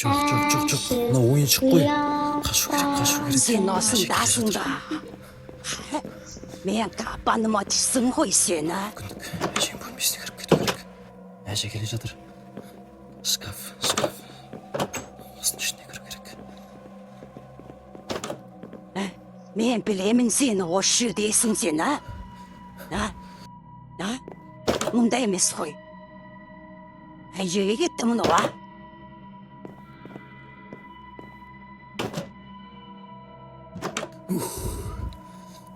Жоқ, жоқ, жоқ, жоқ, мынау ойыншық қой. Қашу керек, қашу керек. Сен Әже келе осындасың жатыр. ба? Мен капаныма түссің ғой сені. Мүмкіндік, әженің бөлмесіне кіріп кету керек. Әже келе жатыр. Шкаф, шкаф, осының ішіне кіру керек. Мен білемін, сені осы жердесің сен, а? А? А? Мұнда емес қой. Қай жерге кетті мынау, а?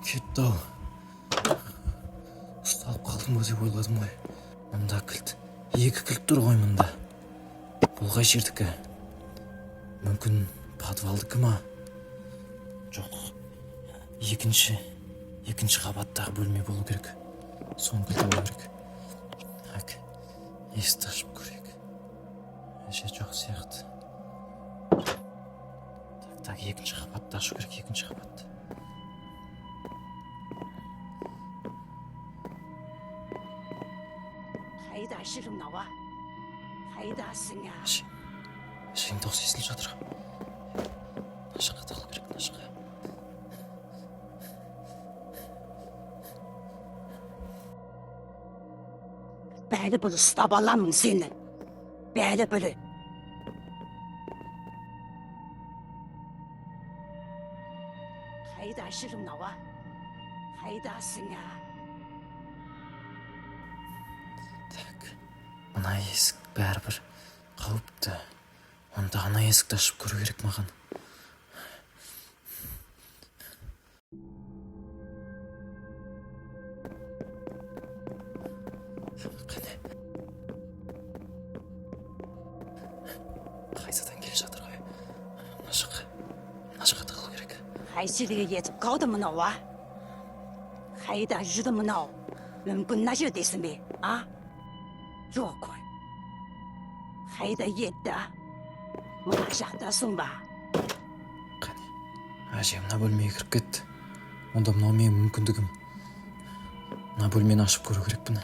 Кетті ау. Ұсталып қалдым ба деп ойладым ғой. Мында кілт, екі кілт тұр ғой мында. Бұл қай жердікі? Мүмкін, подвалдікі ма? Жоқ, екінші қабаттағы бөлме болу керек. Соның кілті болу керек. Так, есікті ашып көрейік. Әже жоқ сияқты. Так, так, екінші қабатты ашу керек, екінші қабатты. Қайда жүр мынау, а? Қайдасың, а? Әже, әженің дауысы естіліп жатыр. Мына жаққа тығылу керек, мына жаққа. Бәрібір ұстап аламын сені. Бәрібір. Қайда жүр мынау, а? Қайдасың, а? Так, мына есік бәрібір қауіпті. Онда ана есікті ашып көру керек маған. Қане, қайтадан келе жатыр ғой. Мына жаққа, мына жаққа тығылу керек. Қай жерге кетіп қалды мынау, а? Қайда жүр мынау? Мүмкін, мына жердесің бе, а? Жоқ қой. Қайда кетті, а? Мына жақтасың ба? Қане, әже мына бөлмеге кіріп кетті. Онда мынау менің мүмкіндігім. Мына бөлмені ашып көру керекпін.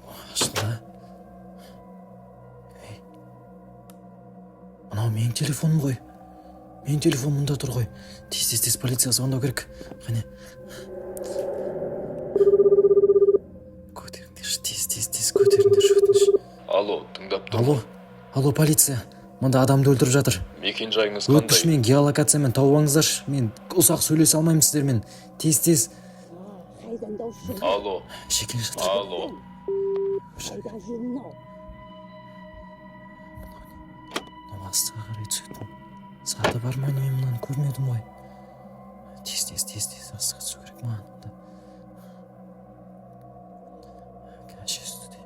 О, ашылды. Ей, мынау менің телефоным ғой. Менің телефоным мұнда тұр ғой. Тез, тез, тез полицияға звондау керек. Қане, көтеріңдерші, тез, тез, тез көтеріңдерші, өтініш. Алло, тыңдап тұрмын. Алло, алло, полиция, мында адамды өлтіріп жатыр. Мекен жайыңыз Өтініш, қандай? мен геолокациямен тауып алыңыздаршы. Мен ұзақ сөйлесе алмаймын сіздермен. Тез, тез. Қайдан дауыс жүр? Алло, Әже келе жатыр. алло. Қайда жүр мынау? Мынау астыға қарай түсетін саты бар ма, не? Мен мынаны көрмедім ғой. Тез, тез, тез, тез астыға түсу керек маған онда. Әже үстіде.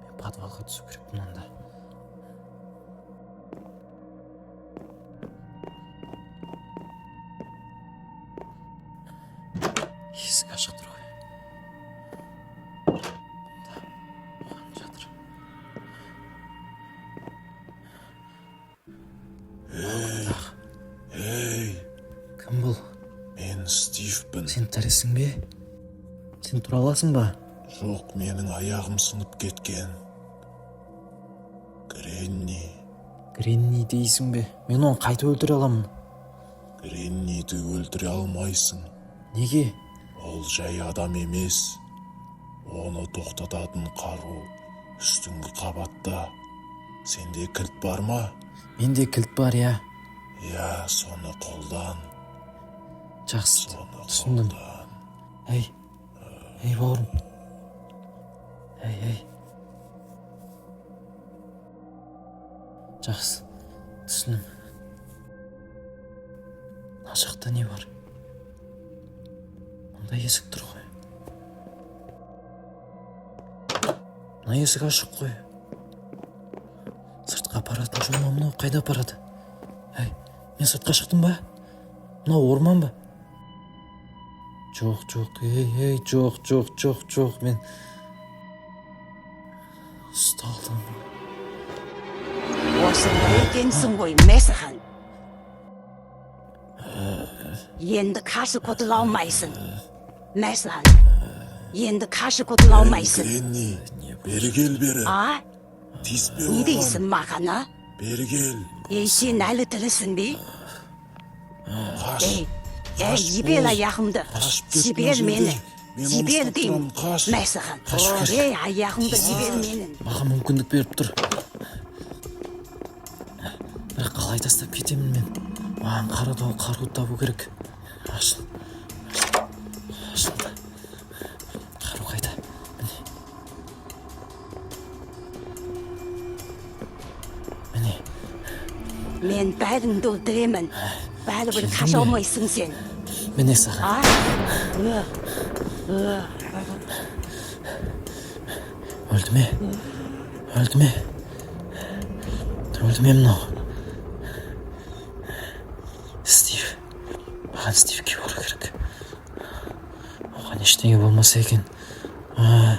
Мен подвалға түсу керекпін онда. Есік ашық тұр ғой. Мында қан жатыр. Ей, Кім бұл? Мен Стивпін. Сен тірісің бе? Сен тұра аласың ба? Жоқ, менің аяғым сынып кеткен. Гренни, Гренни дейсің бе? Мен оны қайтып өлтіре аламын. Гренниді өлтіре алмайсың. Неге? Ол жай адам емес. Оны тоқтататын қару үстіңгі қабатта. Сенде кілт бар ма? Менде кілт бар, иә. Иә, соны қолдан. Жақсы, Соны түсіндім. қолдан. Ей, ей, бауырым, ей, ей. Жақсы, түсіндім. Мына жақта не бар? Мында есік тұр ғой. Мына есік ашық қой. Сыртқа апаратын жол ма мынау? Қайда апарады? Әй, мен сыртқа шықтым ба? Мынау орман ба? Жоқ, жоқ, ей, ей, жоқ, жоқ, жоқ, жоқ, мен ұсталдым. Осында екенсің ғой, мәсіхан. Енді қашып құтыла алмайсың. Мәсіхан. Енді қашып құтыла алмайсың. Гренни, бері кел, бері. А? Тиіспе Не оған. дейсің маған, а? Бері кел. Ей, сен әлі тірісің бе? Қаш. Ей, ей, Қаш, жібер бол. аяғымды. Қашып кет Жібер мына жерден. мені. Мен оны Жібер ұстап деймін. тұрамын, қаш. Мә саған. Қашу керек. Ей, аяғымды жібер менің. Маған мүмкіндік беріп тұр, бірақ қалай тастап кетемін мен? Маған қаруды табу керек. Ашыл, ашылды. Қару қайда? Міне, міне. Мен бәріңді өлтіремін. Бәрібір Келдің қаша бе? алмайсың сен. Міне саған. А? Өлді ме? Өлді ме? Өлді ме мынау? Стив, маған Стивке бару керек. Оған ештеңе болмаса екен. А,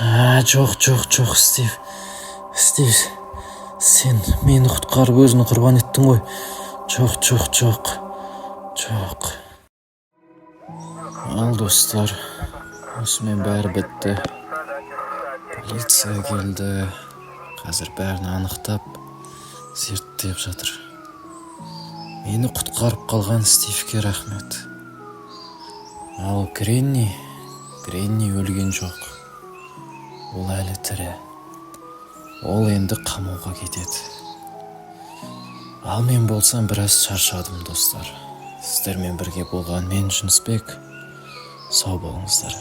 а, жоқ, жоқ, жоқ, Стив, Стив, сен мені құтқарып, өзіңді құрбан еттің ғой. Жоқ, жоқ, жоқ, жоқ. Ал, достар, осымен бәрі бітті. Полиция келді, қазір бәрін анықтап, зерттеп жатыр. Мені құтқарып қалған Стивке рахмет. Ал Гренни, Гренни өлген жоқ, ол әлі тірі. Ол енді қамауға кетеді. Ал мен болсам біраз шаршадым. Достар, сіздермен бірге болған мен, Жүнісбек. Сау болыңыздар.